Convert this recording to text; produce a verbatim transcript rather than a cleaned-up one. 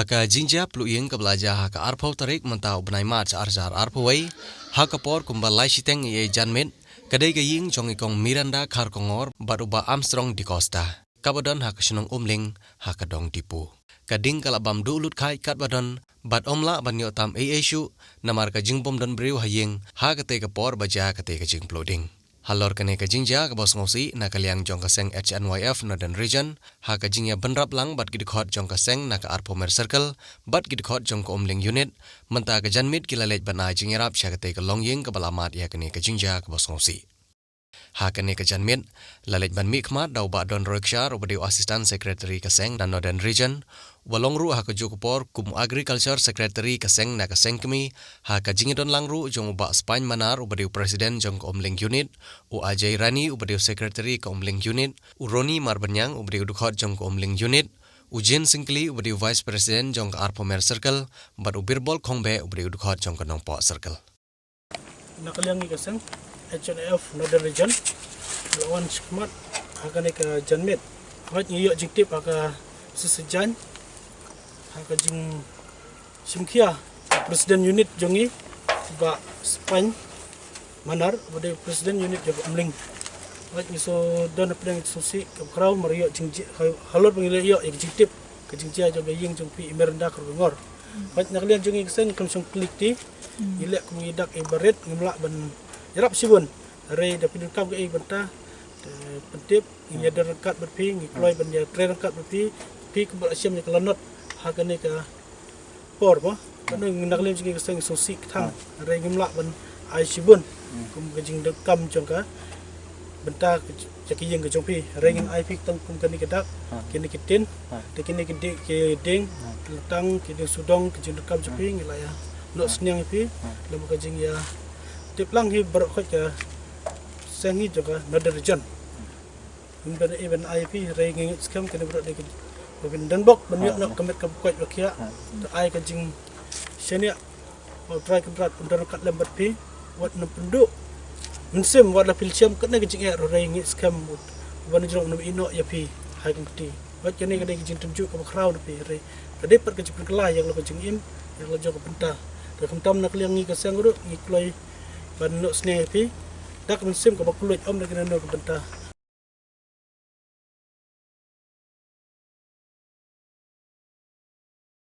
Ha ka jingjia pluh ïing kaba la jia ha ka arphew tarik mynta u bnai March ar hajar arphew wei, ha ka por kumba lai shiteng ïa janmiet, ka dei ka ïing jong i kong Miranda Kharkongor bad u bah Armstrong D'Costa, kaba don ha ka shnong Umling, ha ka dong Dipu. Ka ding ka la bam duh lut khaid katba don, bad ym lah ban ïoh tam ei ei shuh, namar ka jingbym don briew ha ïing, ha katei ka por ba jia katei ka jingpluh ding. Halor kane ka jingjia kaba sngewsih na ka liang jong ka seng H N Y F Northern Region, ha ka jingïabynrap lang bad ki dkhot jong ka seng na ka Arphumer Circle, bad ki dkhot jong ka Umling Unit, mynta ka janmiet ki la leit ban ai jingïarap sha katei ka longïing kaba la mad ïa kane ka jingjia kaba sngewsih. Ha kane ka janmiet, la leit ban mihkhmat da u bah Don Roy Kshar uba dei u Assistant Secretary ka seng na Northern Region, uba long ruh ha kajuh ka por kum u Agriculture Secretary ka seng na ka seng kmie, ha ka jingïadon lang ruh jong u bah Spaiñ Manar uba dei u President jong ka Umling Unit, u Ajay Rani uba dei u Secretary ka Umling Unit, u Roni Marbaniang uba dei u dkhot jong ka Umling Unit, u Jin Syngkli uba dei u Vice President jong ka Arphumer Circle, bad u Birbol Khongbeh uba dei u dkhot jong ka Nongpoh Circle. Na ka liang ngi ka seng H N Y F Northern Region la wan shakhmat ha kane ka janmiet. Hooid, ngi ïoh jingtip ha ka shisha jan, ha ka jingshimkhia President Unit jong ngi, u bah Spaiñ Manar uba dei President Unit jong ka Umling. Hooid, ngi shu don hapdeng sngewsih kaba khraw mar ïoh jingjia, halor ba ngi la ïoh ïa ka jingtip ka jingjia jong ka ïing jong phi i Miranda Kharkongor. Hooid, na ka liang jong ngi ka seng, ngi khlem shong kli kti, ngi leh kum ngi dak i barit, ngim lah ban ïarap shibun. Hynrei da phi donkam kaei ka bynta, te pyntip, ngin ïadon ryngkat bad phi, ngi kloi ban ïatrei ryngkat bad phi, phi kumba la shem ïa ka lanot ha kane ka por ba, kane na ka liang jong ngi ka seng sngewsih kthang, hynrei ngim lah ban ai shibun kum ka jingdonkam jong ka bynta ka j-, jong ka ïing ka jong phi. Hynrei ngin ai phi tang kum kane ka dak, kine ki tin, te kine ki di-, ki dieng, ki lyntang, ki dieng sudong, ki jingdonkam jong phi, ngi la ïa noh sniang ïa phi lem ka jingïatip lang hi baroh khoit ka seng hi jong ka Northern Region. Ngim don ei ban ai phi, hynrei ngi ngeit skhem kane baroh dei ki, ba phin don bok ban ïoh noh ka met kaba koit ba khiah. Te ai ka jingshaniah ba U Trai Kynrad un don ryngkat lem bad phi, wat nym pynduh mynsiem, wat la phi la shem katne ka jingeh ruh, hynrei ngeit skhem u Bah Nongïalam un ïehnoh ïa phi ha ka kti. Wat kane ka dei ka jingtynjuh kaba khraw na phi, hynrei ka dei pat ka jingpynkylla ïa la ka jingim, ïa la jong ka bynta. Te khamtam na ka liang ngi ka seng ruh ngi kloi ban noh sniang ïa phi da ka mynsiem kaba kylluid, ym da kano kano ka bynta.